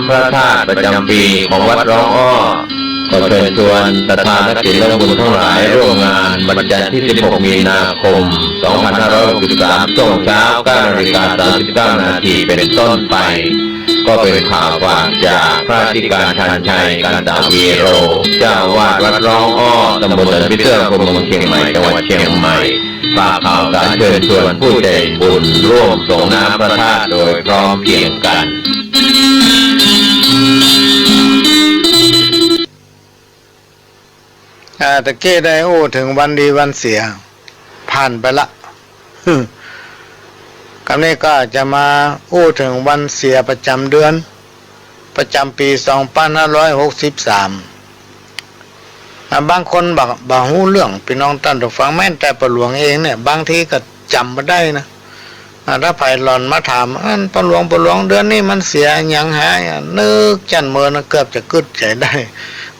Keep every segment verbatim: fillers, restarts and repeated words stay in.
พระธาตุประจำปีของวัดร้องอ้อ ขอเชิญชวนศรัทธานักศีลร่วมบุญทั้งหลายร่วมงานวันจันทร์ที่ สิบหก มีนาคม สองพันห้าร้อยหกสิบสาม ช่วงเช้า เก้านาฬิกาสามสิบเก้านาทีเป็นต้นไป ก็เป็นข่าวฝากจากพระอธิการชันชัย กันตะวีโร เจ้าอาวาสวัดร้องอ้อ ตำบลสันผีเสื้อ อำเภอเมืองเชียงใหม่ จังหวัดเชียงใหม่ ฝากข่าวสารเชิญชวนผู้ใจบุญร่วมส่งน้ำพระธาตุโดยพร้อมเพรียงกัน อ่า ตะกี้ได้อู้เถิงวันดีวันเสีย ผ่านไปละ กำนี้ก็จะมาอู้เถิงวันเสียประจำเดือน ประจำปี๋ สองปันห้าร้อยหกสิบสาม อ่า บางคนบ่ บ่ฮู้เรื่อง ปี้น้องต้านผู้ฟัง แม้แต่ป้อหลวงเองเนี่ย บางทีก็จ๋ำบ่ได้นะ อ่า ถ้าใผหล่อนมาถาม อันป้อหลวง ป้อหลวง เดือนนี้มันเสียหยังหายอะ นึกจั้นเมินนะ เกือบจะกึ๊ดใจ๋ได้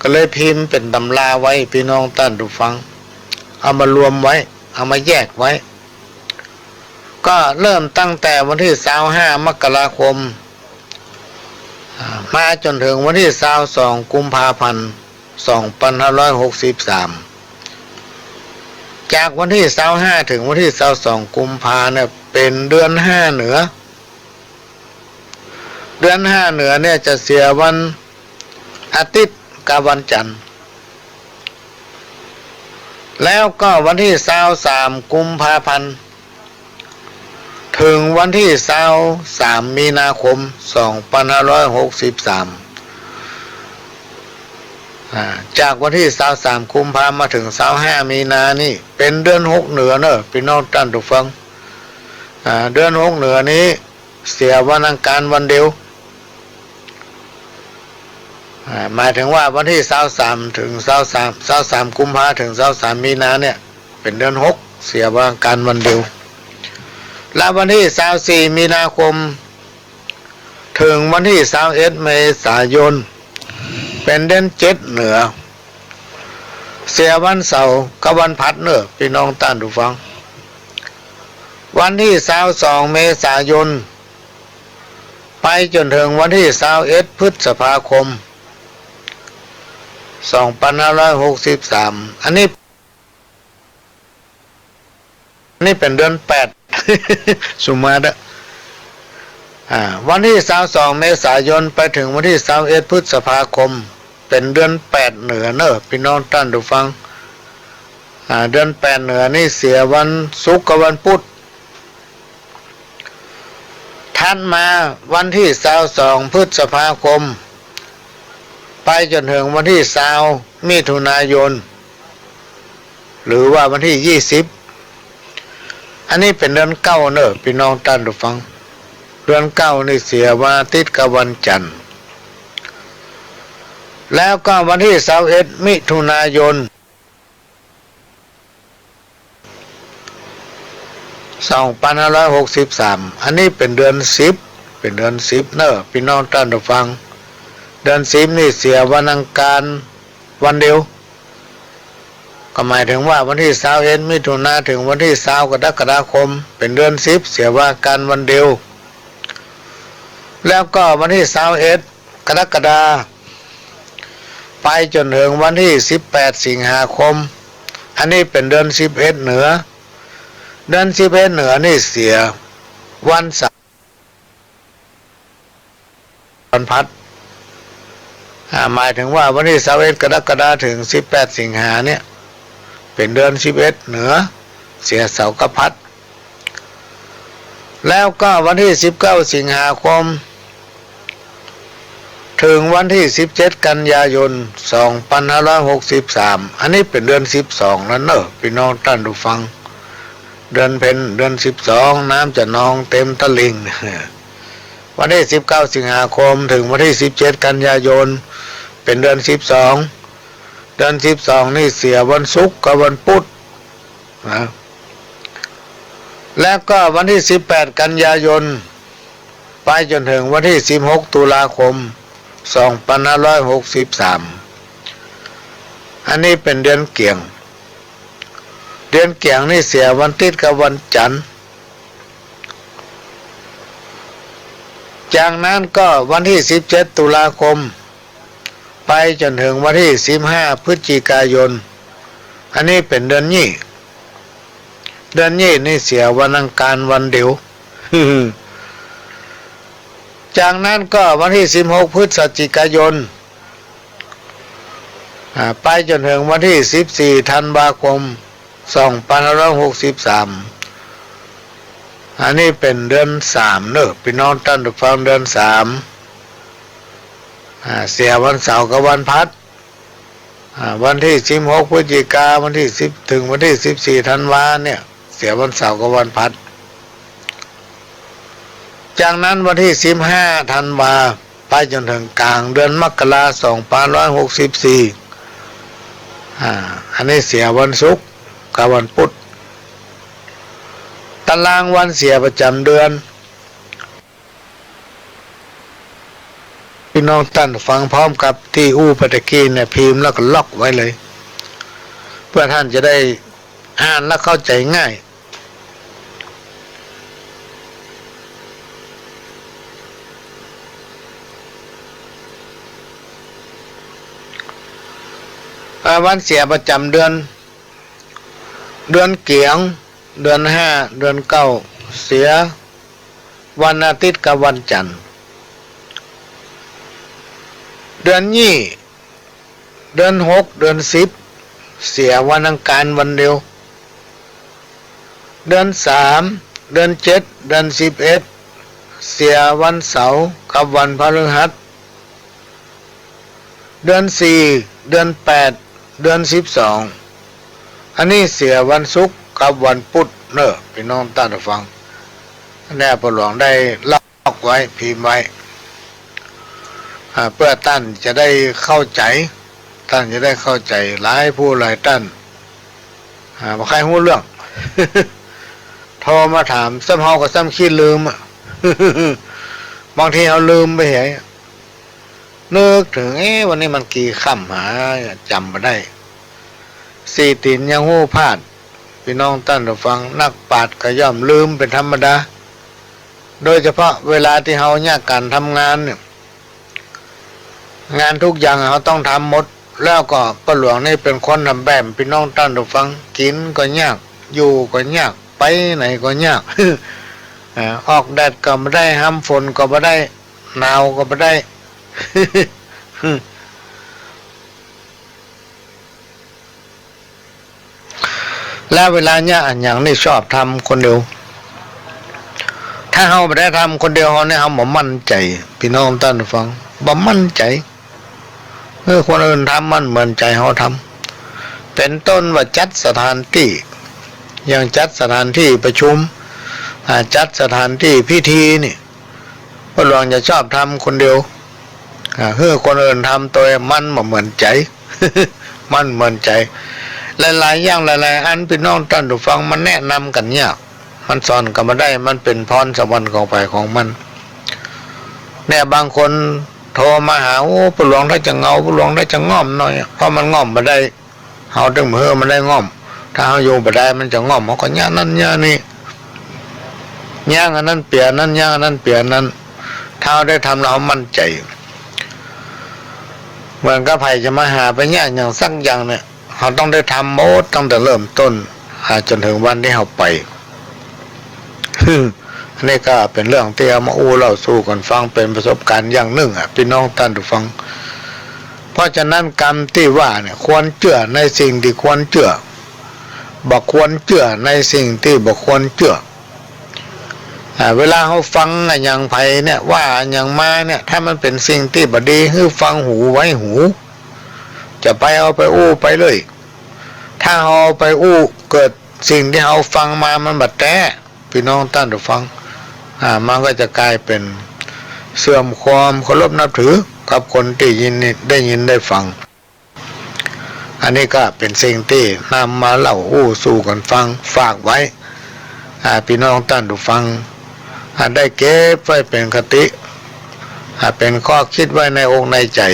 ก็เลยพิมพ์เป๋นตำราไว้ ปี้น้องต้านผู้ฟัง เอามารวมไว้ เอามาแยกไว้ ก็เริ่มตั้งแต่วันตี้ ซาวห้า มกราคม อ่า มาจ๋นเถิงวันตี้ ซาวสอง กุมภาพันธ์ สองปันห้าร้อยหกสิบสาม จากวันตี้ ซาวห้า เถิงวันตี้ ซาวสอง กุมภาเนี่ย เป๋นเดือนห้าเหนือ เดือนห้าเหนือเนี่ยจะเสียวันอาทิตย์กับวันจันทร์ แล้วก็วันตี้ ซาวสาม กุมภาพันธ์ เถิงวันตี้ ซาวสาม มีนาคม สองปันห้าร้อยหกสิบสาม อ่า จากวันตี้ ซาวสาม กุมภามาเถิง ซาวห้า มีนานี่ เป๋นเดือนหกเหนือเน่อ ปี้น้องต้านผู้ฟัง อ่า เดือนหกเหนือนี้ เสียวันอังคารวันเดียว อ่า หมายเถิงว่าวันตี้ ซาวสาม เถิง ซาวสาม ซาวสาม กุมภาเถิง ซาวสาม มีนาเนี่ย เป๋นเดือนหก เสียวันอังคารวันเดียว และวันตี้ ซาวสี่ มีนาคม เถิงวันตี้ ซาวเอ็ด เมษายน เป๋นเดือนเจ็ดเหนือ เสียวันเสาร์กับวันพฤหัสเน่อ ปี้น้องต้านผู้ฟัง วันตี้ ซาวสอง เมษายน ไปจ๋นเถิงวันตี้ ซาวเอ็ด พฤษภาคม สองปันห้าร้อยหกสิบสาม อันนี้ อันนี้เป๋นเดือนแปด สุมาเต๊อะ อ่า วันตี้ ซาวสอง เมษายน ไปเถิงวันตี้ ซาวเอ็ด พฤษภาคม เป๋นเดือนแปดเหนือเน่อ ปี้น้องต้านผู้ฟัง อ่า เดือนแปดเหนือนี่เสียวันศุกร์กับวันพุธ ถัดมาวันตี้ ซาวสอง พฤษภาคม ไปจ๋นเถิงวันตี้ ซาว มิถุนายน หรือว่าวันตี้ ยี่สิบ อันนี้เป๋นเดือนเก้าเน่อ ปี้น้องต้านผู้ฟัง เดือนเก้านี่เสียวันอาทิตย์กับวันจันทร์ แล้วก็วันตี้ ซาวเอ็ด มิถุนายน สองปันห้าร้อยหกสิบสาม อันนี้เป๋นเดือนสิบ เป๋นเดือนสิบเน่อ ปี้น้องต้านผู้ฟัง เดือนสิบนี่เสียวันอังคารวันเดียว ก็หมายเถิงว่าวันตี้ ซาวเอ็ด มิถุนาเถิงวันตี้ ซาว กรกฎาคม เป๋นเดือนสิบ เสียวันอังคารวันเดียว แล้วก็วันตี้ ซาวเอ็ด กรกฎา ไปจ๋นเถิงวันตี้ สิบแปด สิงหาคม อันนี้เป๋นเดือนสิบเอ็ดเหนือ เดือนสิบเอ็ดเหนือนี่เสียวันเสาร์ วันพฤหัส อ่า หมายเถิงว่าวันตี้ ซาวเอ็ด กรกฎาเถิง สิบแปด สิงหาเนี่ย เป๋นเดือนสิบเอ็ดเหนือ เสียเสาร์กับพฤหัส แล้วก็วันตี้ สิบเก้า สิงหาคม เถิงวันตี้ สิบเจ็ด กันยายน สองปันห้าร้อยหกสิบสาม อันนี้เป๋นเดือนสิบสองแล้วเน่อ ปี้น้องต้านผู้ฟัง เดือนเพ็ญ เดือนสิบสอง น้ำจะนองเต็มตลิ่ง วันตี้ สิบเก้า สิงหาคม เถิงวันตี้ สิบเจ็ด กันยายน เป๋นเดือนสิบสอง เดือนสิบสองนี่เสียวันศุกร์กับวันพุธนะ แล้วก็วันตี้ สิบแปด กันยายน ไปจ๋นเถิงวันตี้ สิบหก ตุลาคม สองปันห้าร้อยหกสิบสาม อันนี้เป๋นเดือนเกี่ยง เดือนเกี่ยงนี่เสียวันอาทิตย์กับวันจันทร์ จากนั้นก็วันตี้สิบเจ็ดตุลาคม ไปจ๋นเถิงวันตี้สิบห้าพฤศจิกายน อันนี้เป๋นเดือนยี่ เดือนยี่นี่เสียวันอังคารวันเดียว จากนั้นก็วันตี้สิบหกพฤศจิกายน อ่า ไปจ๋นเถิงวันตี้สิบสี่ธันวาคม สองปันห้าร้อยหกสิบสาม อันนี้เป๋นเดือนสามเน่อ ปี้น้องต้านผู้ฟัง เดือนสาม อ่า เสียวันเสาร์กับวันพฤหัส อ่า วันตี้สิบหกพฤศจิกา วันตี้สิบ เถิงวันตี้สิบสี่ธันวาเนี่ย เสียวันเสาร์กับวันพฤหัส จากนั้นวันตี้สิบห้าธันวา ไปจ๋นเถิงก๋างเดือนมกรา สองปันห้าร้อยหกสิบสี่ อ่า อันนี้เสียวันศุกร์กับวันพุธ ตารางวันเสียประจ๋ำเดือน ปี้น้องต้านผู้ฟัง พร้อมกับตี้อู้ไปตะกี้เนี่ย พิมพ์แล้วก็ล็อกไว้เลย เปื้อต้านจะได้อ่านแล้วเข้าใจ๋ง่าย อ่า วันเสียประจ๋ำเดือน เดือนเกี๋ยง เดือนห้า เดือนเก้า เสียวันอาทิตย์กับวันจันทร์ เดือนยี่ เดือนหก เดือนสิบ เสียวันอังคารวันเดียว เดือนสาม เดือนเจ็ด เดือนสิบเอ็ด เสียวันเสาร์กับวันพฤหัส เดือนสี่ เดือนแปด เดือนสิบสอง อันนี้เสียวันศุกร์กับวันพุธเน่อ ปี้น้องต้านผู้ฟัง อันนี้ป้อหลวงได้ล็อกไว้ พิมพ์ไว้ อ่า เปื้อต้านจะได้เข้าใจ๋ ต้านจะได้เข้าใจ๋ หลายผู้หลายต้าน อ่า บ่ใค่ฮู้เรื่อง โทรมาถาม ซ้ำเฮาก็ซ้ำขี้ลืมอะ บางทีเฮาลืมไปเหีย นึกเถิง เอ๊ะ วันนี้มันกี่ค่ำหาจ๋ำบ่ได้ สี่ตี๋นยังฮู้พลาด ปี้น้องต้านผู้ฟัง นักปราชญ์ก็ย่อมลืมเป๋นธรรมดา โดยเฉพาะเวลาตี้เฮาเยียะก๋านทำงานเนี่ย งานกู้อย่างเฮาต้องทำหมด แล้วก็ป้อหลวงนี่เป๋นคนทำแบบ ปี้น้องต้านผู้ฟัง กิ๋นก็ยาก อยู่ก็ยาก ไปไหนก็ยาก อ่า ออกแดดก็บ่ได้ หำฝนก็บ่ได้ หนาวก็บ่ได้ แล้วเวลาเยียะอะหยังนี่ชอบทำคนเดียว ถ้าเฮาบ่ได้ทำคนเดียวเฮาเนี่ย เฮาบ่มั่นใจ๋ ปี้น้องต้านผู้ฟัง บ่มั่นใจ๋ เออ คนอื่นทำมันเหมือนใจ๋เฮาทำ เป๋นต้นว่าจัดสถานตี้ อย่างจัดสถานตี้ประชุม อ่า จัดสถานตี้พิธีนี่ ป้อหลวงจะชอบทำคนเดียว อ่า หื้อคนอื่นทำตวยมันบ่เหมือนใจ๋ มันเหมือนใจ๋ หลายๆ อย่างหลายๆ อัน ปี้น้องต้านผู้ฟัง มันแนะนำกั๋นยาก มันสอนกั๋นบ่ได้ มันเป๋นพรสวรรค์ของใผของมัน เนี่ย บางคนโทรมาหา โอ้ ป้อหลวงถ้าจะเหงา ป้อหลวงถ้าจะง่อมหน่อย เพราะมันง่อมบ่ได้ เฮาตึงบ่หื้อมันได้ง่อม ถ้าเฮาอยู่บ่ได้มันจะง่อม เฮาก็เยียะอันนั้นเยียะอันนี้ เยียะอันนั้นเปียะอันนั้น เยียะอันนั้นเปียะอันนั้น ถ้าเฮาได้ทำแล้วเฮามั่นใจ๋ เหมือนกับใผจะมาหาไปเยียะอะหยังสักอย่างเนี่ย เฮาต้องได้ทำหมดตั้งแต่เริ่มต้น อ่า จ๋นเถิงวันตี้เฮาไป อันนี้ก็เป๋นเรื่องตี้เอามาอู้เล่าสู่กั๋นฟัง เป๋นประสบก๋ารณ์อย่างนึ่งอะ ปี้น้องต้านผู้ฟัง เพราะฉะนั้นกำตี้ว่าเนี่ย ควรเจื้อในสิ่งตี้ควรเจื้อ บ่ควรเจื้อในสิ่งตี้บ่ควรเจื้อ อ่า เวลาเฮาฟังอะหยังใผเนี่ย ว่าอะหยังมาเนี่ย ถ้ามันเป๋นสิ่งตี้บ่ดี หื้อฟังหูไว้หู จะไปเอาไปอู้ไปเลย ถ้าเฮาเอาไปอู้ เกิดสิ่งตี้เฮาฟังมามันบ่แต๊ ปี้น้องต้านผู้ฟัง อ่า มันก็จะก๋ายเป๋นเสื่อมความเคารพนับถือกับคนตี้ยินนี่ ได้ยินได้ฟัง อันนี้ก็เป๋นสิ่งตี้นำมาเล่าอู้สู่กั๋นฟัง ฝากไว้ อ่า ปี้น้องต้านผู้ฟัง อ่า ได้เก็บไว้เป๋นคติ อ่า เป๋นข้อคิดไว้ในอกในใจ๋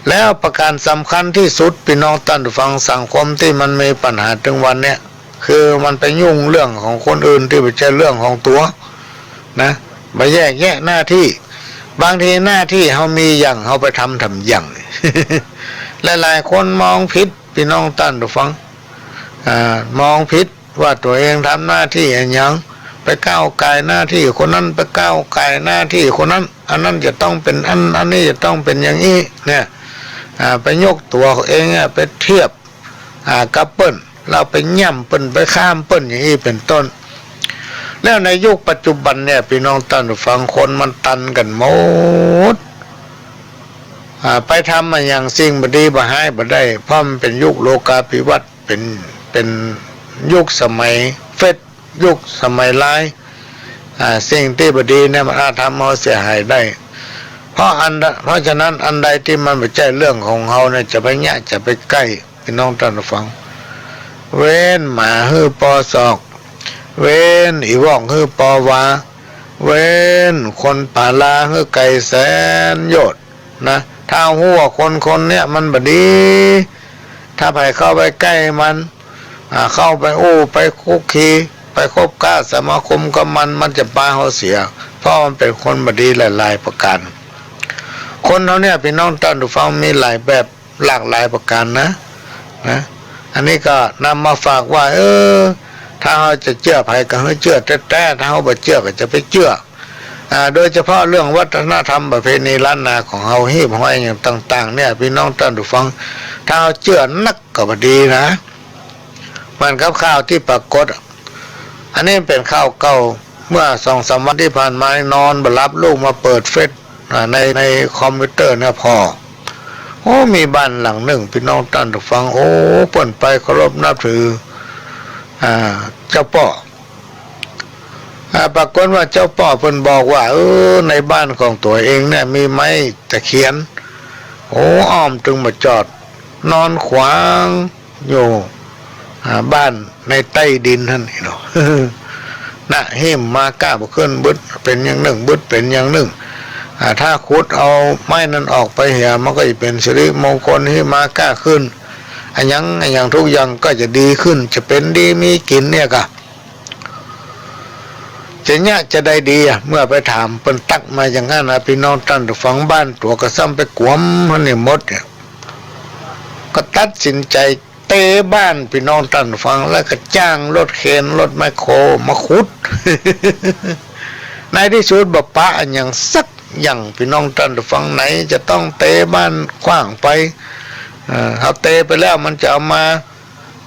แล้วประก๋านสำคัญตี้สุด ปี้น้องต้านผู้ฟัง สังคมตี้มันมีปัญหาตึงวันเนี่ย คือมันไปยุ่งเรื่องของคนอื่นตี้บ่ใจ้เรื่องของตั๋วนะ บ่แยกแยะหน้าตี้ บางทีหน้าตี้เฮามีหยัง เฮาไปทำถ่ำหยัง หลายๆ คนมองผิด ปี้น้องต้านผู้ฟัง อ่า มองผิด ว่าตั๋วเองทำหน้าตี้อะหยัง ไปก้าวก่ายหน้าตี้คนนั้น ไปก้าวก่ายหน้าตี้คนนั้น อันนั้นจะต้องเป๋นอั้น อันนี้จะต้องเป๋นอย่างอี้ เนี่ย อ่า ไปยกตั๋วเองอะ ไปเทียบ อ่า กับเปิ้น แล้วไปย่ำเปิ้น ไปข้ามเปิ้น อย่างอี้เป๋นต้น แล้วในยุคปัจจุบันเนี่ย ปี้น้องต้านผู้ฟัง คนมันตันกั๋นหมด อ่า ไปทำอะหยังสิ่งบ่ดีบ่ฮ้ายบ่ได้ เพราะมันเป๋นยุคโลกาภิวัตน์ เป๋น เป๋นยุคสมัยเฟซ ยุคสมัยไลน์ อ่า สิ่งตี้บ่ดีเนี่ยมันอาจทำเฮาเสียหายได้ เพราะอันใด เพราะฉะนั้นอันใดตี้มันบ่ใจ้เรื่องของเฮาเนี่ย จะไปเยียะ จะไปใก้ ปี้น้องต้านผู้ฟัง เว้นหมาหื้อปอสอก เว้นอี่วอกหื้อปอวา เว้นคนป๋าลาหื้อไก๋แสนโยชน์ นะ ถ้าฮู้ว่าคนคนเนี้ยมันบ่ดี ถ้าใผเข้าไปใก้มัน อ่า เข้าไปอู้ ไปคลุกคลี ไปคบค้าสมาคมกับมัน มันจะปาเฮาเสีย เพราะมันเป๋นคนบ่ดีหลายๆ ประก๋าน คนเฮาเนี่ย ปี้น้องต้านผู้ฟัง มีหลายแบบ หลากหลายประก๋านนะ นะ อันนี้ก็นำมาฝากว่า เออ ถ้าเฮาจะเจื้อใผก็หื้อเจื้อแต๊ๆ ถ้าเฮาบ่เจื้อก็จะไปเจื้อ อ่า โดยเฉพาะเรื่องวัฒนธรรมประเพณีล้านนาของเฮา ฮีบฮอยอย่างต่างๆ เนี่ย ปี้น้องต้านผู้ฟัง ถ้าเฮาเจื้อนักก็บ่ดีนะ เหมือนกับข่าวตี้ปรากฏ อันนี้เป๋นข่าวเก่า เมื่อสองสามวันตี้ผ่านมา นอนบ่หลับ ลูกมาเปิดเฟซ อ่า ใน ในคอมพิวเตอร์เนี่ย ผ่อ โอ้ มีบ้านหลังนึ่ง ปี้น้องต้านผู้ฟัง โอ้ เปิ้นไปเคารพนับถือ อ่า เจ้าป้อ อ่า ปรากฏว่าเจ้าป้อเปิ้นบอกว่า เออ ในบ้านของตั๋วเองเนี่ยมีไม้ตะเคียน โอ้ อ้อมตึงบ่จอด นอนขวางอยู่ อ่า บ้านในใต้ดินหั้นนี่เนาะ นะ หิมมาก้าบ่ขึ้น บึดเป๋นอย่างนึ่ง บึดเป๋นอย่างนึ่ง อ่า ถ้าขุดเอาไม้นั้นออกไปเหีย มันก็จะเป๋นสิริมงคล หิมมาก้าขึ้น อะหยัง อะหยังทุกอย่างก็จะดีขึ้น จะเป๋นดีมีกิ๋นเนี่ยก่ะ จะเยียะจะใดดีอะ เมื่อไปถามเปิ้นตั๊กมาอย่างนั้นนะ ปี้น้องต้านผู้ฟัง บ้านตั๋วก็ซ้ำไปกวมหั้นนี่หมดเนี่ย ก็ตัดสินใจ๋เตะบ้าน ปี้น้องต้านผู้ฟัง แล้วก็จ้างรถเคน รถแมคโครมาขุด ในตี้สุดบ่ปะอะหยังสักอย่าง ปี้น้องต้านผู้ฟัง ไหนจะต้องเตะบ้านขว้างไป เอ่อ เฮาเตะไปแล้วมันจะเอามา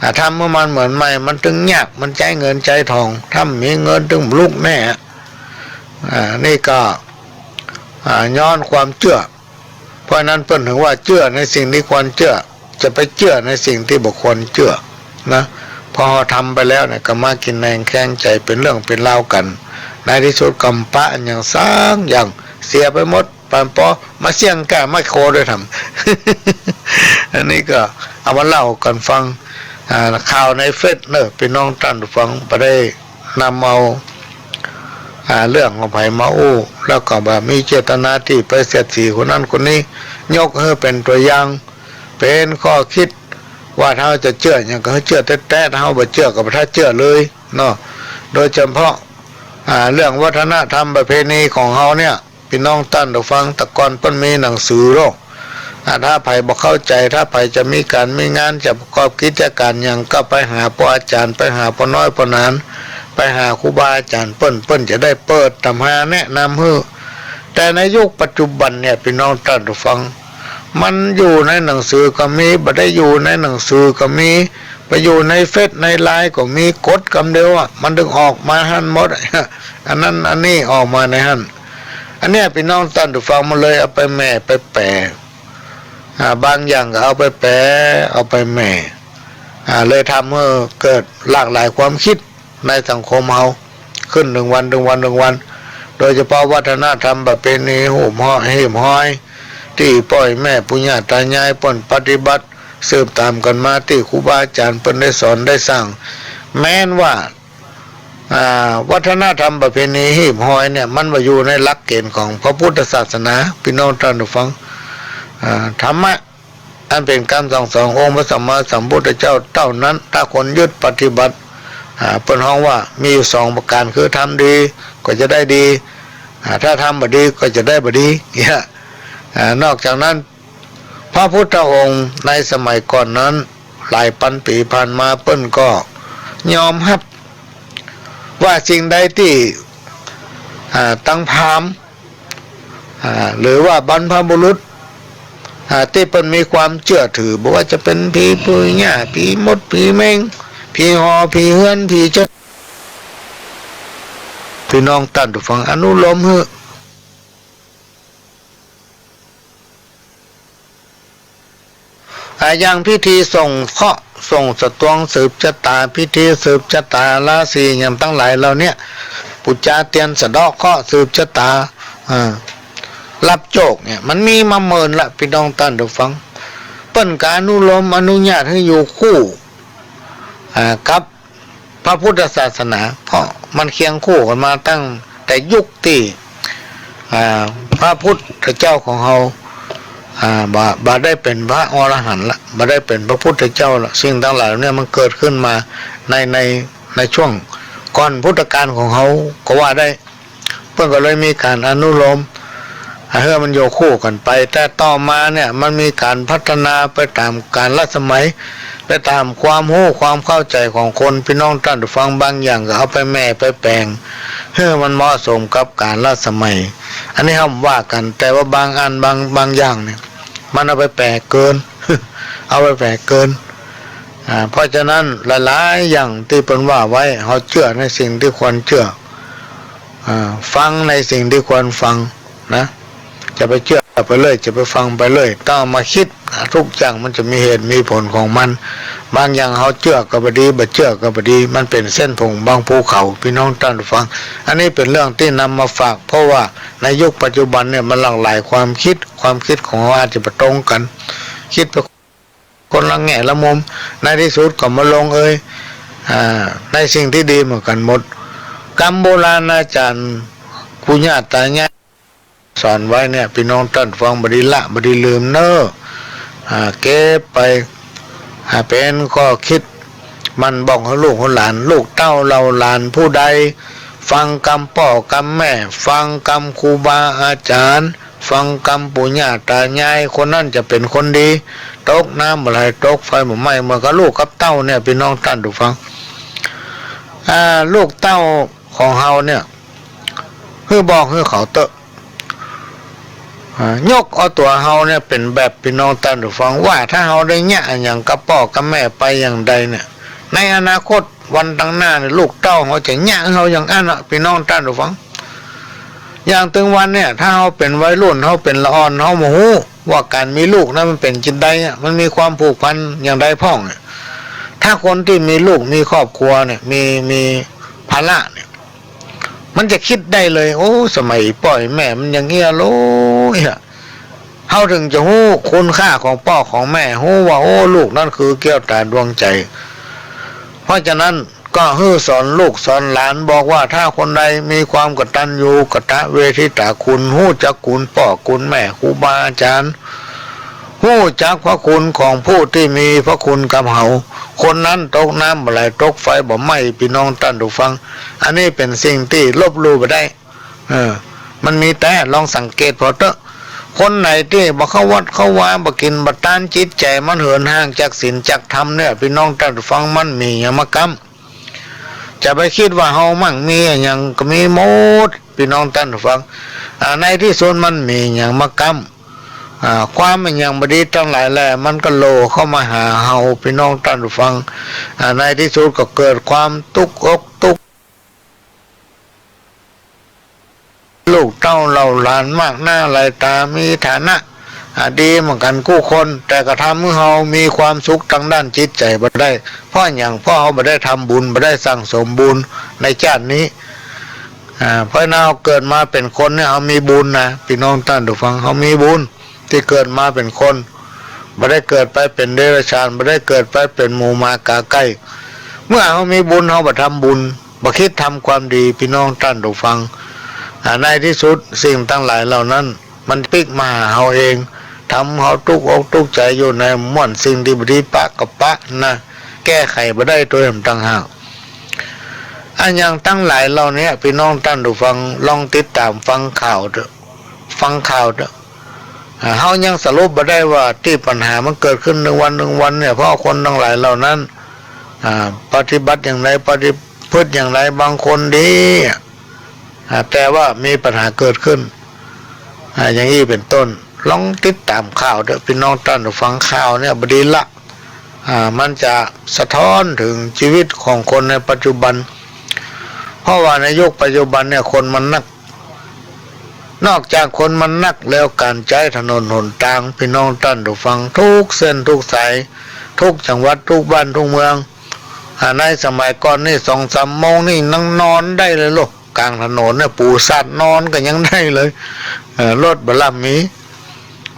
อ่า ทำหื้อมันเหมือนใหม่ มันตึงยาก มันใจ๊เงินใจ๊ทอง ถ้าบ่มีเงินตึงบ่ลุกแน่ อ่า นี่ก็ อ่า ย้อนความเจื้อ เพราะฉะนั้นเปิ้นถึงว่าเจื้อในสิ่งตี้ควรเจื้อ จะไปเจื้อในสิ่งตี้บ่ควรเจื้อนะ พอเฮาทำไปแล้วเนี่ย ก็มากิ๋นแหนงแคลงใจ๋ เป๋นเรื่องเป๋นราวกั๋น ในตี้สุดก็บ่ปะอะหยังสักอย่าง เสียไปหมด ปานปอมาเสี้ยงก้าแมคโครด้วยทำ อันนี้ก็เอามาเล่ากั๋นฟัง อ่า ข่าวในเฟซเนอะ ปี้น้องต้านผู้ฟัง บ่ได้นำเอา อ่า เรื่องของใผมาอู้ แล้วก็บ่มีเจตนาตี้ไปเสียดสีคนนั้นคนนี้ ยกหื้อเป๋นตั๋วอย่าง เป๋นข้อคิด ว่าถ้าเฮาจะเจื้อหยังก็หื้อเจื้อแต๊ๆ ถ้าเฮาบ่เจื้อก็บ่ถ้าเจื้อเลยเนาะ โดยเฉพาะ อ่า เรื่องวัฒนธรรมประเพณีของเฮาเนี่ย ปี้น้องต้านผู้ฟัง แต่ก่อนเปิ้นมีหนังสือโลก อ่า ถ้าใผบ่เข้าใจ๋ ถ้าใผจะมีก๋านมีงาน จะประกอบกิจก๋านหยัง ก็ไปหาป้ออาจ๋ารย์ ไปหาป้อน้อยป้อหนาน ไปหาครูบาอาจ๋ารย์เปิ้น เปิ้นจะได้เปิดต๋ำราแนะนำหื้อ แต่ในยุคปัจจุบันเนี่ย ปี้น้องต้านผู้ฟัง มันอยู่ในหนังสือก็มี บ่ได้อยู่ในหนังสือก็มี ไปอยู่ในเฟซในไลน์ก็มี กดกำเดียวอะ มันตึงออกมาหั้นหมด อันนั้นอันนี้ออกมาในหั้น อันเนี้ยปี้น้องต้านผู้ฟัง มันเลยเอาไปแหม่ไปแป๋ อ่า บางอย่างก็เอาไปแป๋ เอาไปแหม่ อ่า เลยทำหื้อเกิดหลากหลายความคิดในสังคมเฮาขึ้นหนึ่งวัน หนึ่งวัน หนึ่งวัน โดยเฉพาะวัฒนธรรมประเพณีหีบฮอย หีบฮอย ตี้ป้อแม่ปู่ย่าต๋ายายเปิ้นปฏิบัติ สืบต๋ามกั๋นมา ตี้ครูบาอาจ๋ารย์เปิ้นได้สอนได้สั่ง แม้นว่า อ่า วัฒนธรรมประเพณีหีบฮอยเนี่ย มันบ่อยู่ในหลักเกณฑ์ของพระพุทธศาสนา ปี้น้องต้านผู้ฟัง อ่า ธรรมะอันเป๋นกำสั่งสอนขององค์พระสัมมาสัมพุทธเจ้าเต้านั้น ถ้าคนยึดปฏิบัติ อ่า เปิ้นฮ้องว่ามีอยู่สองประก๋าน คือทำดีก็จะได้ดี อ่า ถ้าทำบ่ดีก็จะได้บ่ดี เนี่ย อ่า นอกจากนั้น พระพุทธองค์ในสมัยก่อนนั้น หลายปันปี๋ผ่านมาเปิ้นก็ยอมฮับว่าสิ่งใดตี้ อ่า ตังพราหมณ์ อ่า หรือว่าบรรพบุรุษ อ่า ตี้เปิ้นมีความเจื้อถือ บ่ว่าจะเป๋นผีปู่ย่า ผีมด ผีเม็ง ผีหอ ผีเฮือน ผีเจ้า ปี้น้องต้านผู้ฟังอนุโลมหื้อ อ่า อย่างพิธีส่งเคราะห์ส่งสะตวงสืบจะต๋า พิธีสืบจะต๋าราศีหยังตังหลายเหล่าเนี้ย ปู๋จาเตียนสะเดาะเคราะห์สืบจะต๋า อ่า รับโจคเนี่ย มันมีมาเมินละ ปี้น้องต้านผู้ฟัง เปิ้นก็อนุโลมอนุญาตหื้ออยู่คู่ อ่า กับ พระพุทธศาสนา เพราะมันเคียงคู่กั๋นมาตั้งแต่ยุคตี้ อ่า พระพุทธเจ้าของเฮา อ่า บ่ บ่ได้เป๋นพระอรหันต์ละ บ่ได้เป๋นพระพุทธเจ้าละ สิ่งตังหลายเนี่ยมันเกิดขึ้นมาใน ใน ในช่วงก่อนพุทธกาลของเฮาก็ว่าได้ เปิ้นก็เลยมีก๋านอนุโลม อ่า หื้อมันอยู่คู่กั๋นไป แต่ต่อมาเนี่ยมันมีก๋านพัฒนาไปต๋ามกาลสมัย ไปต๋ามความฮู้ความเข้าใจ๋ของคน ปี้น้องต้านผู้ฟัง บางอย่างก็เอาไปแหม่ไปแป๋ง หื้อมันเหมาะสมกับกาลสมัย อันนี้เฮาว่ากั๋น แต่ว่าบางอันบาง บางอย่างเนี่ย มันเอาไปแป๋เกิน เอาไปแป๋เกิน อ่า เพราะฉะนั้นหลายๆ อย่างตี้เปิ้นว่าไว้ เฮาเจื้อในสิ่งตี้ควรเจื้อ อ่า ฟังในสิ่งตี้ควรฟังนะ จะไปเจื้อไปเลย จะไปฟังไปเลย ต้องเอามาคิด อ่า ทุกอย่างมันจะมีเหตุมีผลของมัน บางอย่างเฮาเจื้อก็บ่ดี บ่เจื้อก็บ่ดี มันเป๋นเส้นผงบางภูเขา ปี้น้องต้านผู้ฟัง อันนี้เป๋นเรื่องตี้นำมาฝาก เพราะว่าในยุคปัจจุบันเนี่ยมันหลากหลายความคิด ความคิดของเฮาอาจจะบ่ตรงกั๋น คิดไป คนละแง่ละมุม ในตี้สุดก็มาลงเอย อ่า ในสิ่งตี้ดีเหมือนกั๋นหมด กำโบราณอาจ๋ารย์ ปู่ย่าต๋ายายสอนไว้เนี่ย ปี้น้องต้านฟังบ่ดีละ บ่ดีลืมเน่อ อ่า เก็บไป อ่า เป๋นข้อคิด หมั่นบอกหื้อลูกหื้อหลาน ลูกเต้าเหล่าหลานผู้ใด ฟังกำป้อกำแม่ ฟังกำครูบาอาจ๋ารย์ ฟังกำปู่ย่าต๋ายาย คนนั้นจะเป๋นคนดี ตกน้ำบ่ไหล ตกไฟบ่ไหม้ เหมือนกับลูกกับเต้าเนี่ย ปี้น้องต้านผู้ฟัง อ่า ลูกเต้าของเฮาเนี่ย หื้อบอกหื้อเขาเต๊อะ อ่า ยกเอาตั๋วเฮาเนี่ยเป๋นแบบ ปี้น้องต้านผู้ฟัง ว่าถ้าเฮาได้เยียะอะหยังกับป้อกับแม่ไปอย่างใดเนี่ย ในอนาคตวันตังหน้าเนี่ย ลูกเต้าเฮาจะเยียะหื้อเฮาอย่างอั้นอะ ปี้น้องต้านผู้ฟัง อย่างตึงวันเนี่ย ถ้าเฮาเป๋นวัยรุ่น เฮาเป๋นละอ่อน เฮาบ่ฮู้ว่าก๋านมีลูกนั้นมันเป๋นจิ่นใดอะ มันมีความผูกพันอย่างใดพ่องอะ ถ้าคนตี้มีลูกมีครอบครัวเนี่ย มี มีภาระเนี่ย มันจะกึ๊ดได้เลย โอ้ สมัยป้อแม่มันอย่างเอี้ยโลยอะ เฮาเถิงจะฮู้คุณค่าของป้อของแม่ ฮู้ว่า โอ้ ลูกนั้นคือแก้วต๋าดวงใจ๋ เพราะฉะนั้นก็หื้อสอนลูกสอนหลาน บอกว่าถ้าคนใดมีความกตัญญูกตเวทิตาคุณ ฮู้จักคุณป้อคุณแม่ครูบาอาจ๋ารย์ ฮู้จักพระคุณของผู้ตี้มีพระคุณกับเฮา คนนั้นตกน้ำบ่ไหล ตกไฟบ่ไหม้ ปี้น้องต้านผู้ฟัง อันนี้เป๋นสิ่งตี้ลบลู่บ่ได้ เออ มันมีแต๊ ลองสังเกตผ่อเต๊อะ คนไหนตี้บ่เข้าวัดเข้าวา บ่กิ๋นบ่ตาน จิตใจ๋มันเหินห่างจากศีลจากธรรมเนี่ย ปี้น้องต้านผู้ฟัง มันมีหยังมาก๊ำ จะไปกึ๊ดว่าเฮามั่งมีอะหยังก็มีหมด ปี้น้องต้านผู้ฟัง อ่า ในตี้สุดมันมีหยังมาก๊ำ อ่า ความอะหยังบ่ดีตังหลายแล มันก็โหล่เข้ามาหาเฮา ปี้น้องต้านผู้ฟัง อ่า ในตี้สุดก็เกิดความตุ๊กอกตุ๊ก ลูกเต้าเหล่าหลานมากหน้าหลายต๋า มีฐานะ อ่า ดีเหมือนกั๋นกู้คน แต่ก็ทำหื้อเฮามีความสุขตางด้านจิตใจ๋บ่ได้ เพราะหยัง เพราะเฮาบ่ได้ทำบุญ บ่ได้สั่งสมบุญในจาตินี้ อ่า เพราะฉะนั้นเฮาเกิดมาเป๋นคนเนี่ย เฮามีบุญนะ ปี้น้องต้านผู้ฟัง เฮามีบุญ ตี้เกิดมาเป๋นคน บ่ได้เกิดไปเป๋นเดรัจฉาน บ่ได้เกิดไปเป๋นหมูหมากาไก่ เมื่อเฮามีบุญ เฮาบ่ทำบุญ บ่กึ๊ดทำความดี ปี้น้องต้านผู้ฟัง อ่า ในตี้สุดสิ่งตังหลายเหล่านั้น มันปิ๊กมาหาเฮาเอง ทำเฮาตุ๊กอกตุ๊กใจ๋อยู่ใน ม่วนสิ่งตี้บ่ดีปะก็ปะนะ แก้ไขบ่ได้ตวยหำต่างหาก อะหยังตังหลายเหล่านี้ ปี้น้องต้านผู้ฟังลองติดต๋ามฟังข่าวเต๊อะ ฟังข่าวเต๊อะ อ่า เฮายังสรุปบ่ได้ว่าตี้ปัญหามันเกิดขึ้นนึ่งวันนึ่งวันเนี่ย เพราะคนตังหลายเหล่านั้น อ่า ปฏิบัติอย่างใด ประพฤติอย่างใด บางคนดี อ่า แต่ว่ามีปัญหาเกิดขึ้น อ่า อย่างอี้เป๋นต้น ลองติดต๋ามข่าวเต๊อะ ปี้น้องต้านผู้ฟัง ข่าวเนี่ยบ่ดีละ อ่า มันจะสะท้อนเถิงจีวิตของคนในปัจจุบัน เพราะว่าในยุคปัจจุบันเนี่ยคนมันนัก นอกจากคนมันนักแล้ว ก๋านใจ๊ถนนหนตาง ปี้น้องต้านผู้ฟัง กู้เส้นกู้สาย กู้จังหวัด กู้บ้าน กู้เมือง อ่า ในสมัยก่อนนี่สองสามโมงนี่นั่งนอนได้เลยลูก ก๋างถนนเนี่ย ปูสัตว์นอนก็ยังได้เลย เอ่อ รถบ่ล่ำมี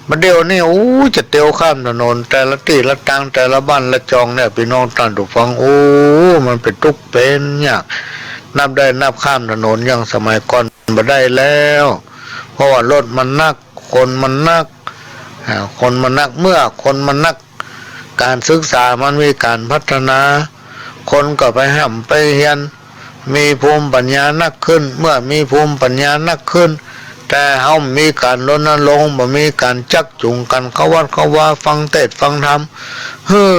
บ่าเดี่ยวนี้ โอ้ จะเตียวข้ามถนนแต่ละตี้ละตาง แต่ละบ้านละจองเนี่ย ปี้น้องต้านผู้ฟัง โอ้ มันเป๋นตุ๊กเป๋นยาก นับได้นับข้ามถนนอย่างสมัยก่อนบ่ได้แล้ว เพราะว่ารถมันนัก คนมันนัก อ่า คนมันนัก เมื่อคนมันนัก ก๋านศึกษามันมีก๋านพัฒนา คนก็ไปฮ่ำไปเฮียน มีภูมิปัญญานักขึ้น เมื่อมีภูมิปัญญานักขึ้น แต่เฮาบ่มีก๋านรณรงค์ บ่มีก๋านจักจูงกั๋นเข้าวัดเข้าวา ฟังเตสน์ฟังธรรม หื้อ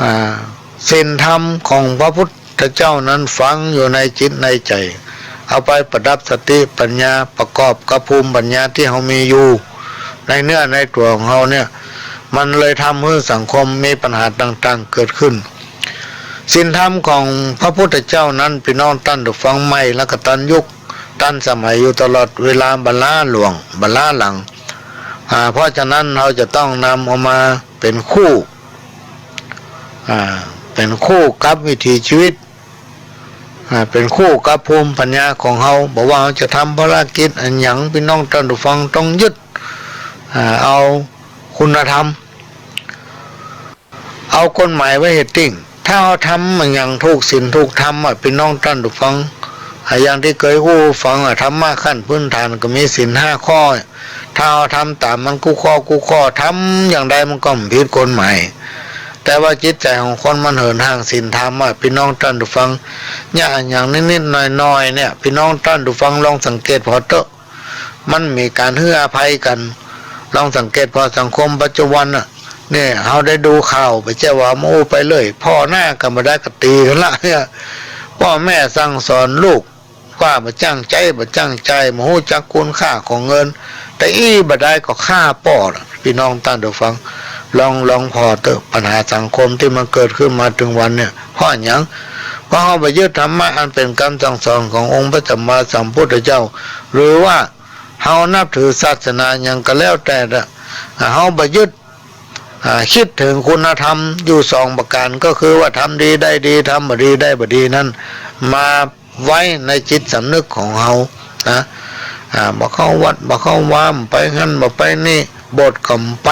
อ่า ศีลธรรมของพระพุทธเจ้านั้นฝังอยู่ในจิตในใจ๋ เอาไปประดับสติปัญญา ประกอบกับภูมิปัญญาตี้เฮามีอยู่ในเนื้อในตั๋วของเฮาเนี่ย มันเลยทำหื้อสังคมมีปัญหาต่างๆ เกิดขึ้น ศีลธรรมของพระพุทธเจ้านั้น ปี้น้องต้านผู้ฟัง ใหม่แล้วก็ตันยุคตันสมัยอยู่ตลอดเวลา บ่ล้าล่วง บ่ล้าหลัง อ่า เพราะฉะนั้นเฮาจะต้องนำเอามาเป๋นคู่ อ่า เป๋นคู่กับวิถีจีวิต อ่า เป๋นคู่กับภูมิปัญญาของเฮา บ่ว่าเฮาจะทำภารกิจอะหยัง ปี้น้องต้านผู้ฟังต้องยึด อ่า เอาคุณธรรม เอากฎหมายไว้เฮ็ดติ่ง ถ้าเฮาทำอะหยังถูกศีลถูกธรรมอะ ปี้น้องต้านผู้ฟัง อ่า อย่างตี้เกยอู้ฟังอะ ธรรมะขั้นพื้นฐานก็มีศีลห้าข้อ ถ้าเฮาทำต๋ามมันกู้ข้อกู้ข้อ ทำอย่างใดมันก็บ่ผิดกฎหมาย แต่ว่าจิตใจ๋ของคนมันเหินห่างศีลธรรมอะ ปี้น้องต้านผู้ฟัง เนี่ยอะหยังนิดๆ หน้อยๆ เนี่ย ปี้น้องต้านผู้ฟังลองสังเกตผ่อเต๊อะ มันมีก๋านหื้ออภัยกั๋น ลองสังเกตผ่อสังคมปัจจุบันน่ะ เนี่ย เฮาได้ดูข่าว บ่ใจ้ว่ามาอู้ไปเรื่อย ผ่อหน้ากั๋นบ่ได้ก็ตี๋กั๋นละเนี่ย ป้อแม่สั่งสอนลูก ว่าบ่จั้งใจ๊ บ่จั้งใจ๋ บ่ฮู้จักคุณค่าของเงิน แต่อี้บ่ได้ก็ฆ่าป้อละ ปี้น้องต้านผู้ฟัง ลอง ลองผ่อเต๊อะ ปัญหาสังคมตี้มันเกิดขึ้นมาเถิงวันเนี่ย เพราะหยัง เพราะเฮาบ่ยึดธรรมะอันเป๋นกำสั่งสอนขององค์พระสัมมาสัมพุทธเจ้า หรือว่าเฮานับถือศาสนาหยังก็แล้วแต่ละ เฮาบ่ยึด อ่า คิดเถิงคุณธรรมอยู่สองประก๋าน ก็คือว่าทำดีได้ดี ทำบ่ดีได้บ่ดีนั้น มาไว้ในจิตสำนึกของเฮานะ อ่า บ่เข้าวัด บ่เข้าวา บ่ไปหั้น บ่ไปนี่ โบสถ์ก็บ่ไป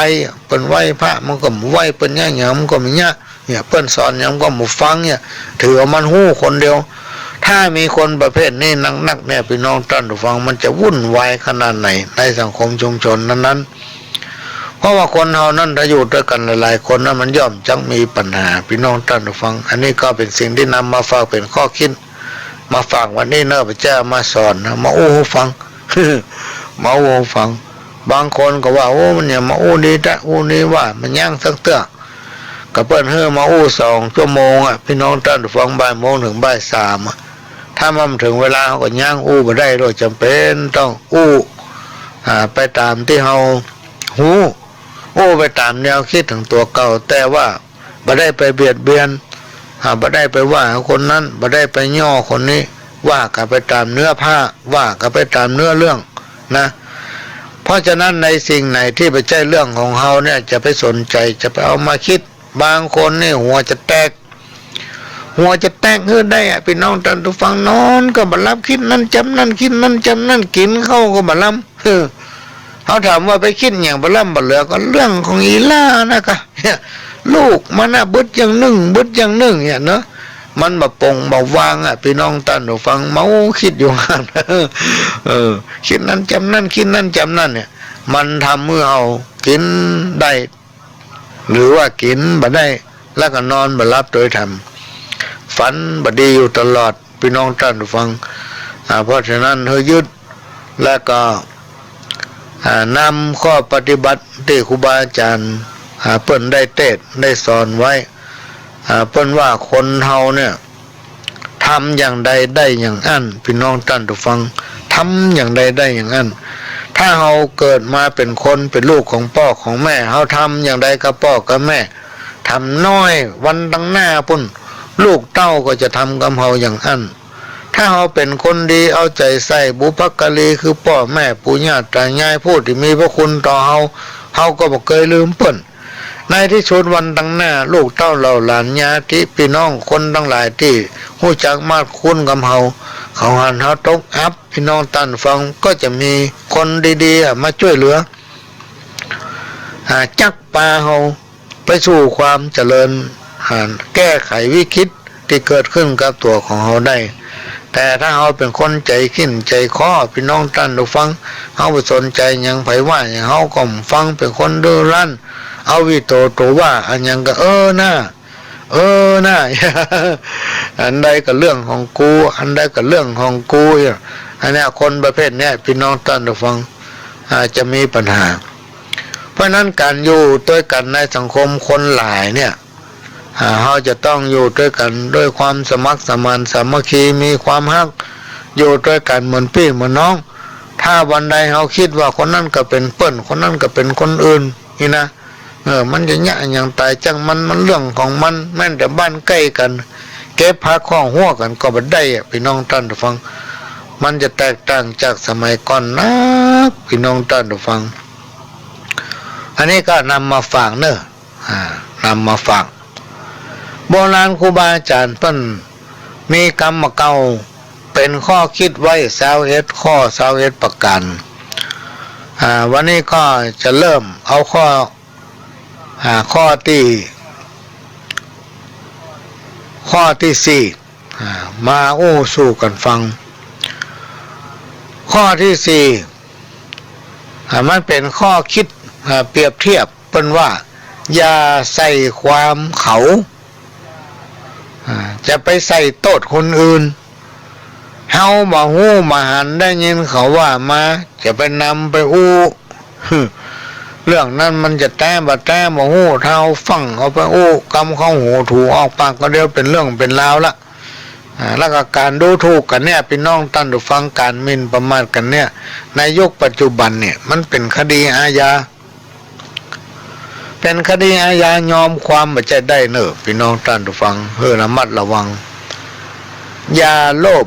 เปิ้นไหว้พระมันก็บ่ไหว้ เปิ้นเยียะหยังมันก็บ่เยียะ เนี่ย เปิ้นสอนหยังก็บ่ฟังเนี่ย ถือว่ามันฮู้คนเดียว ถ้ามีคนประเภทนี้นักๆ เนี่ย ปี้น้องต้านผู้ฟัง มันจะวุ่นวายขนาดไหนในสังคมชุมชนนั้นๆ เพราะว่าคนเฮานั้นถ้าอยู่ตวยกั๋นหลายๆ คนนะ มันย่อมจักมีปัญหา ปี้น้องต้านผู้ฟัง อันนี้ก็เป๋นสิ่งตี้นำมาฝากเป๋นข้อคิด มาฝากวันนี้เนาะ บ่ใจ้มาสอนนะ มาอู้หื้อฟัง มาอู้หื้อฟัง บางคนก็ว่า โอ้ มันเนี่ยมาอู้ดีแต๊ อู้ดีว่า บ่ยั้งสักเตื้อ ก็เปิ้นหื้อมาอู้สองชั่วโมงอะ ปี้น้องต้านผู้ฟัง บ่ายโมงเถิงบ่ายสามอะ ถ้ามันบ่เถิงเวลา เฮาก็ยั้งอู้บ่ได้ดอก จ๋ำเป๋นต้องอู้ อ่า ไปต๋ามตี้เฮาฮู้ อู้ไปต๋ามแนวคิดของตั๋วเก่า แต่ว่าบ่ได้ไปเบียดเบียน อ่า บ่ได้ไปว่าคนนั้น บ่ได้ไปย่อคนนี้ ว่ากั๋นไปต๋ามเนื้อผ้า ว่ากั๋นไปต๋ามเนื้อเรื่องนะ เพราะฉะนั้นในสิ่งไหนตี้บ่ใจ้เรื่องของเฮาเนี่ย จะไปสนใจ๋ จะไปเอามาคิด บางคนนี่หัวจะแตก หัวจะแตกหื้อได้อะ ปี้น้องต้านผู้ฟัง นอนก็บ่หลับ กึ๊ดนั้นจ๋ำนั้น กึ๊ดนั้นจ๋ำนั้น กิ๋นข้าวก็บ่ลำ เออ เฮาถามว่าไปกึ๊ดหยังบ่ลำบ่เหลือ ก็เรื่องของอีหล้านะกะ เนี่ย ลูกมันน่ะ บึดอย่างนึ่ง บึดอย่างนึ่ง เนี่ยเนาะ มันบ่ปงบ่วางอะ ปี้น้องต้านผู้ฟัง เมากึ๊ดอยู่หั้น เออ กึ๊ดนั้นจ๋ำนั้น กึ๊ดนั้นจ๋ำนั้น เนี่ย มันทำหื้อเฮากิ๋นได้ หรือว่ากิ๋นบ่ได้ แล้วก็นอนบ่หลับโตยถ่ำ ปันบ่ดีอยู่ตลอด ปี้น้องต้านผู้ฟัง อ่า เพราะฉะนั้นหื้อยึด แล้วก็ อ่า นำข้อปฏิบัติตี้ครูบาอาจ๋ารย์ อ่า เปิ้นได้เตสน์ได้สอนไว้ อ่า เปิ้นว่าคนเฮาเนี่ย ทำอย่างใดได้อย่างอั้น ปี้น้องต้านผู้ฟัง ทำอย่างใดได้อย่างอั้น ถ้าเฮาเกิดมาเป๋นคน เป๋นลูกของป้อของแม่ เฮาทำอย่างใดกับป้อกับแม่ ทำน้อย วันตังหน้าปู้น ลูกเต้าก็จะทำกับเฮาอย่างอั้น ถ้าเฮาเป๋นคนดี เอาใจ๋ใส่บุพการี คือป้อแม่ปู่ย่าต๋ายาย ผู้ตี้มีพระคุณต่อเฮา เฮาก็บ่เกยลืมเปิ้น ในตี้สุดวันตังหน้า ลูกเต้าเหล่าหลานญาติปี้น้องคนตังหลายตี้ฮู้จักมาดคูนกับเฮา เขาหันเฮาตกอับ ปี้น้องต้านผู้ฟัง ก็จะมีคนดีๆ อะ มาจ้วยเหลือ อ่า จักปาเฮาไปสู่ความเจริญ อ่า แก้ไขวิกฤตตี้เกิดขึ้นกับตั๋วของเฮาได้ แต่ถ้าเฮาเป๋นคนใจ๋ขิ้นใจ๋ข้อ ปี้น้องต้านผู้ฟัง เฮาบ่สนใจ๋หยัง ใผว่าหยังเฮาก็บ่ฟัง เป๋นคนดื้อรั้น เอาอี้ตั๋ว ตั๋วว่าอะหยังก็ เออหน้า เออหน้า อันใดก็เรื่องของกู อันใดก็เรื่องของกู อันเนี้ย คนประเภทเนี้ย ปี้น้องต้านผู้ฟัง อ่า จะมีปัญหา เพราะฉะนั้นก๋านอยู่ตวยกั๋นในสังคมคนหลายเนี่ย อ่า เฮาจะต้องอยู่ตวยกั๋นด้วยความสมัครสมานสามัคคี มีความฮัก อยู่ตวยกั๋นเหมือนปี้เหมือนน้อง ถ้าวันใดเฮาคิดว่าคนนั้นก็เป๋นเปิ้น คนนั้นก็เป๋นคนอื่น นี่นะ เออ มันจะเยียะหยังต๋ายจ้างมัน มันเรื่องของมัน แม้นแต่บ้านใก้กั๋น เก็บผักข้องฮั้วกั๋นก็บ่ได้อะ ปี้น้องต้านผู้ฟัง มันจะแตกต่างจากสมัยก่อนนัก ปี้น้องต้านผู้ฟัง อันนี้ก็นำมาฝากเน่อ อ่า นำมาฝาก โบราณครูบาอาจ๋ารย์เปิ้นมีกำบ่าเก่า เป๋นข้อคิดไว้ซาวเอ็ดข้อ ซาวเอ็ดประก๋าน อ่า วันนี้ก็จะเริ่มเอาข้อ อ่า ข้อตี้ ข้อตี้สี่ อ่า มาอู้สู่กั๋นฟัง ข้อตี้สี่ อ่า มันเป๋นข้อคิด อ่า เปรียบเทียบ เปิ้นว่า อย่าใส่ความเขา อ่า จะไปใส่โต้ษคนอื่น เฮาบ่ฮู้บ่หัน ได้ยินเขาว่ามา จะไปนำไปอู้ เรื่องนั้นมันจะแต๊บ่แต๊บ่ฮู้ ถ้าเฮาฟั่งเอาไปอู้กำเข้าหูถูกออกปากก็เดียวเป๋นเรื่องเป๋นราวละ อ่า แล้วก็ก๋านดูถูกกั๋นเนี่ย ปี้น้องต้านผู้ฟัง ก๋านหมิ่นประมาทกั๋นเนี่ย ในยุคปัจจุบันเนี่ย มันเป๋นคดีอาญา เป๋นคดีอาญา ยอมความบ่ใจ้ได้เน่อ ปี้น้องต้านผู้ฟัง หื้อระมัดระวัง อย่าโลภ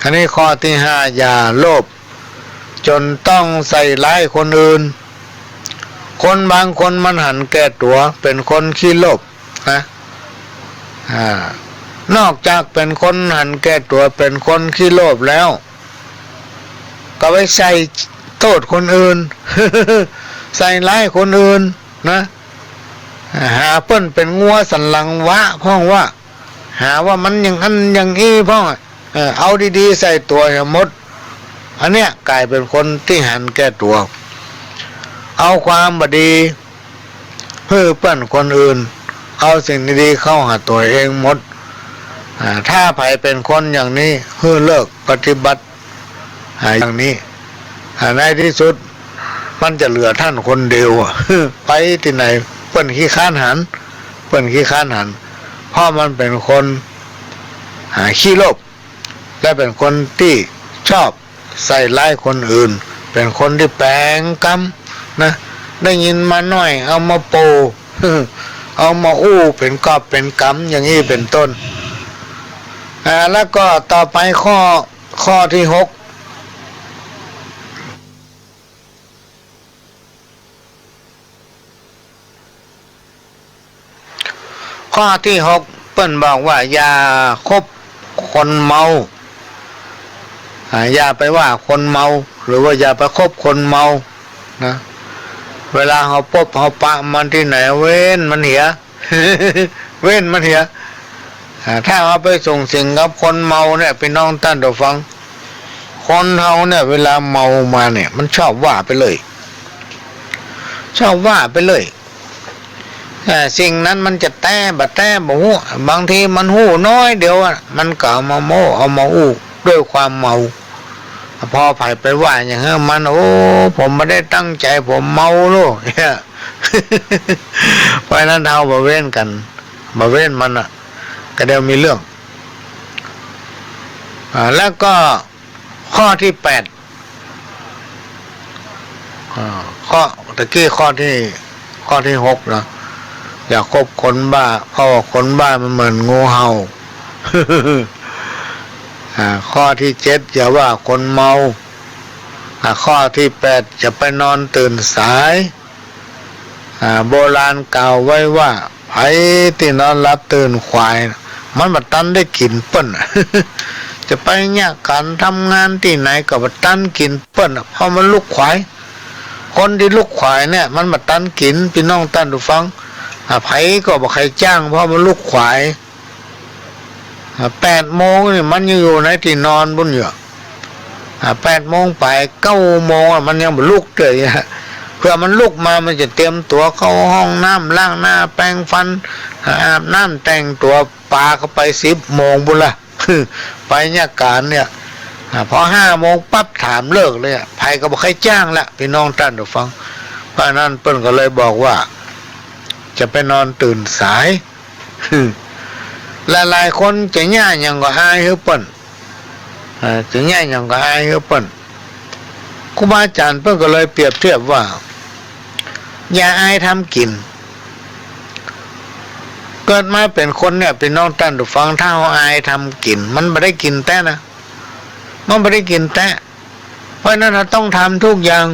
อันนี้ข้อตี้ห้า อย่าโลภ จ๋นต้องใส่ร้ายคนอื่น คนบางคนมันหันแก่ตั๋ว เป๋นคนขี้โลภนะ อ่า นอกจากเป๋นคนหันแก่ตั๋ว เป๋นคนขี้โลภแล้ว ก็ไปใส่โต้ษคนอื่น ใส่ร้ายคนอื่นนะ หาเปิ้นเป๋นงัวสันหลังวะพ่องวะ หาว่ามันอย่างอั้นอย่างอี้พ่องอะ เออ เอาดีๆ ใส่ตั๋วเหียหมด อันเนี้ยก๋ายเป๋นคนตี้หันแก่ตั๋ว เอาความบ่ดีหื้อเปิ้นคนอื่น เอาสิ่งดีๆ เข้าหาตั๋วเองหมด อ่า ถ้าใผเป๋นคนอย่างนี้ หื้อเลิกปฏิบัติ อ่า อย่างนี้ อ่า ในตี้สุด มันจะเหลือต้านคนเดียวอะ ไปตี้ไหน เปิ้นขี้คร้านหัน เปิ้นขี้คร้านหัน เพราะมันเป๋นคน อ่า ขี้โลภ และเป๋นคนตี้ชอบใส่ร้ายคนอื่น เป๋นคนตี้แป๋งกำนะ ได้ยินมาหน้อย เอามาโป่ เอามาอู้เป๋นกอบเป๋นกำ อย่างอี้เป๋นต้น อ่า แล้วก็ต่อไปข้อ ข้อตี้หก ข้อตี้หก เปิ้นบอกว่า อย่าคบคนเมา อ่า อย่าไปว่าคนเมา หรือว่าอย่าไปคบคนเมานะ เวลาเฮาปบเฮาปะมันตี้ไหน เว้นมันเหีย เว้นมันเหีย อ่า ถ้าเฮาไปสุงสิงกับคนเมาเนี่ย ปี้น้องต้านผู้ฟัง คนเฮาเนี่ย เวลาเมามาเนี่ย มันชอบว่าไปเลย ชอบว่าไปเลย เอ่อ สิ่งนั้นมันจะแต๊บ่แต๊บ่ฮู้ บางทีมันฮู้น้อยเดียวอะ มันก็เอามาโม้เอามาอู้ด้วยความเมา พอใผไปว่าอย่างนั้นมัน โอ้ ผมบ่ได้ตั้งใจ๋ ผมเมาลูก เพราะฉะนั้นเฮาบ่เว้นกั๋น บ่เว้นมันน่ะ ก็เดี๋ยวมีเรื่อง อ่า แล้วก็ข้อตี้แปด อ่า ข้อตะกี้ข้อตี้ ข้อตี้หกนะ อย่าคบคนบ้า เพราะว่าคนบ้ามันเหมือนงูเห่า อ่า ข้อตี้เจ็ด อย่าว่าคนเมา อ่า ข้อตี้แปด อย่าไปนอนตื่นสาย อ่า โบราณกล่าวไว้ว่า ใผตี้นอนหลับตื่นขวาย มันบ่ตันได้กิ๋นเปิ้น จะไปเยียะก๋านทำงานตี้ไหนก็บ่ตันกิ๋นเปิ้น เพราะมันลุกขวาย คนตี้ลุกขวายเนี่ย มันบ่ตันกิ๋น ปี้น้องต้านผู้ฟัง อ่า ใผก็บ่ใค่จ้าง เพราะมันลุกขวาย อ่า แปดโมงนี่มันยังอยู่ในตี้นอนปู้นอยู่ อ่า แปดโมงไป เก้าโมงอะ มันยังบ่ลุกเตื้อ เผื่อมันลุกมา มันจะเตรียมตั๋วเข้าห้องน้ำ ล้างหน้า แปรงฟัน อ่า อาบน้ำ แต่งตั๋ว ปาเข้าไปสิบโมงปู้นละ ไปเยียะก๋านเนี่ย อ่า พอห้าโมงปั๊บถามเลิกเลยอะ ใผก็บ่ใค่จ้างละ ปี้น้องต้านผู้ฟัง เพราะฉะนั้นเปิ้นก็เลยบอกว่า จะไปนอนตื่นสาย หลายๆ คนจะเยียะหยังก็อายหื้อเปิ้น เอ่อ จะเยียะหยังก็อายหื้อเปิ้น ครูบาอาจ๋ารย์เปิ้นก็เลยเปรียบเทียบว่า อย่าอายทำกิ๋น เกิดมาเป๋นคนเนี่ย ปี้น้องต้านผู้ฟัง ถ้าเฮาอายทำกิ๋น มันบ่ได้กิ๋นแต๊นะ มันบ่ได้กิ๋นแต๊ เพราะฉะนั้นเฮาต้องทำทุกอย่าง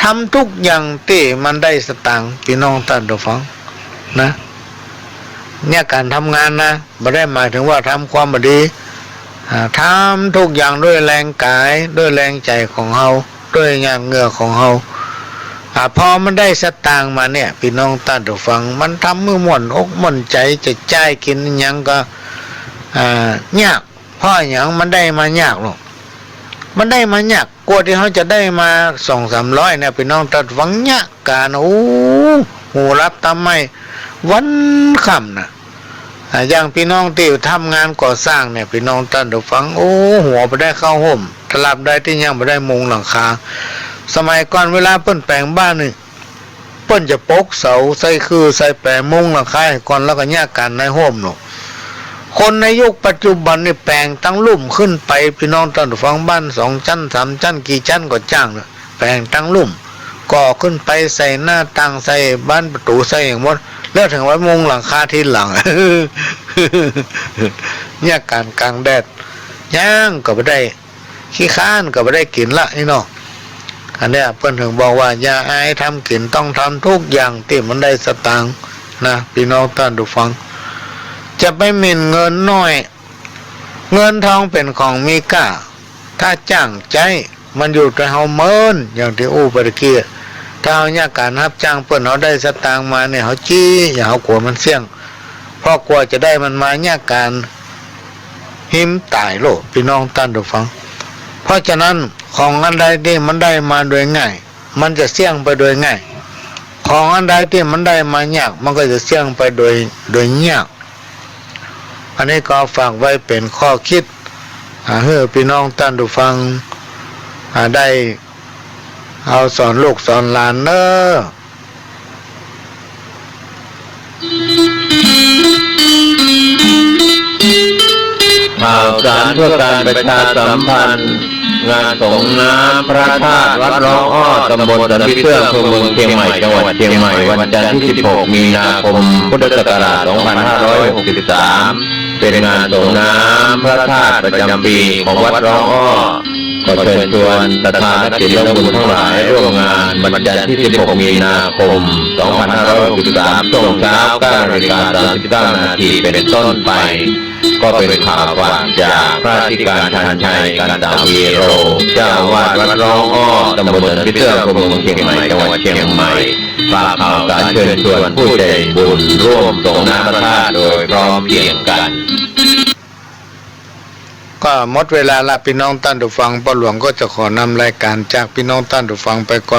ทำทุกอย่างตี้มันได้สตางค์ ปี้น้องต้านผู้ฟังนะ เยียะก๋านทำงานนะ บ่ได้หมายเถิงว่าทำความบ่ดี อ่า ทำทุกอย่างด้วยแรงก๋าย ด้วยแรงใจ๋ของเฮา ด้วยหยาดเหงื่อของเฮา อ่า พอมันได้สตางค์มาเนี่ย ปี้น้องต้านผู้ฟัง มันทำหื้อม่วนอกม่วนใจ๋ จะจ่ายกิ๋นหยังก็ อ่า ยาก เพราะหยัง มันได้มายากลูก มันได้มายาก กว่าตี้เฮาจะได้มาสองสามร้อยเนี่ย ปี้น้องต้านผู้ฟัง เยียะก๋าน โอ้ หูหลับตาไหม้ วันค่ำนะ อ่า อย่างปี้น้องตี้ทำงานก่อสร้างเนี่ย ปี้น้องต้านผู้ฟัง โอ้ หัวบ่ได้เข้าฮ่ม ตราบใดตี้ยังบ่ได้มุงหลังคา สมัยก่อนเวลาเปิ้นแป๋งบ้านนี่ เปิ้นจะปกเสา ใส่ขื่อ ใส่แป มุงหลังคาก่อน แล้วก็เยียะก๋านในฮ่มเนาะ คนในยุคปัจจุบันนี่แป๋งตังลุ่มขึ้นไป ปี้น้องต้านผู้ฟัง บ้านสองชั้น สามชั้น กี่ชั้นก็จ้างเนาะ แป๋งตังลุ่ม ก่อขึ้นไป ใส่หน้าต่าง ใส่บานประตู๋ ใส่หยังหมด แล้วเถิงไว้มุงหลังคาทีหลัง เยียะก๋านก๋างแดด หยังก็บ่ได้ ขี้คร้านก็บ่ได้กิ๋นละนี่เนาะ อันเนี้ยเปิ้นเถิงบอกว่า อย่าอายทำกิ๋น ต้องทำทุกอย่างตี้มันได้สตางค์นะ ปี้น้องต้านผู้ฟัง จะไปหมิ่นเงินน้อย เงินทองเป๋นของมีก้า ถ้าจ้างใจ๊ มันอยู่ตี้เฮาเมิน อย่างตี้อู้ไปตะกี้ ถ้าเฮาเยียะก๋านฮับจ้างเปิ้น เฮาได้สตางค์มาเนี่ย เฮาจี้ อย่าเฮากลัวมันเสี้ยง เพราะกว่าจะได้มันมาเยียะก๋าน หิมต๋ายโลด ปี้น้องต้านผู้ฟัง เพราะฉะนั้น ของอันใดตี้มันได้มาโดยง่าย มันจะเสี้ยงไปโดยง่าย ของอันใดตี้มันได้มายาก มันก็จะเสี้ยงไปโดย โดยยาก อันนี้ก็ฝากไว้เป๋นข้อคิด อ่า หื้อปี้น้องต้านผู้ฟัง อ่า ได้เอาสอนลูกสอนหลานเน้อ ข่าวสารเพื่อการประชาสัมพันธ์ งานสรงน้ำพระธาตุวัดร้องอ้อ ตำบลสันผีเสื้อ อำเภอเมืองเชียงใหม่ จังหวัดเชียงใหม่ วันจันทร์ที่สิบหกมีนาคม พุทธศักราชสองพันห้าร้อยหกสิบสาม เป๋นงานสรงน้ำพระธาตุประจ๋ำปี๋ของวัดร้องอ้อ ขอเชิญชวนศรัทธานักศีลนักบุญทั้งหลายร่วมงานวันจันทร์ที่สิบหกมีนาคมสองพันห้าร้อยหกสิบสาม ช่วงเช้าเก้านาฬิกาสามสิบเก้านาทีเป๋นต้นไป ก็เป๋นข่าวฝากจากพระอธิการทันชัย กันตะวีโร เจ้าอาวาสวัดร้องอ้อ ตำบลสันผีเสื้อ อำเภอเมืองเชียงใหม่ จังหวัดเชียงใหม่ ฝากข่าวสารเชิญชวนผู้ใจบุญร่วมสรงน้ำพระธาตุโดยพร้อมเพรียงกัน ก็หมดเวลาละ ปี้น้องต้านผู้ฟัง ป้อหลวงก็จะขอนำรายก๋านจากปี้น้องต้านผู้ฟังไปก่อน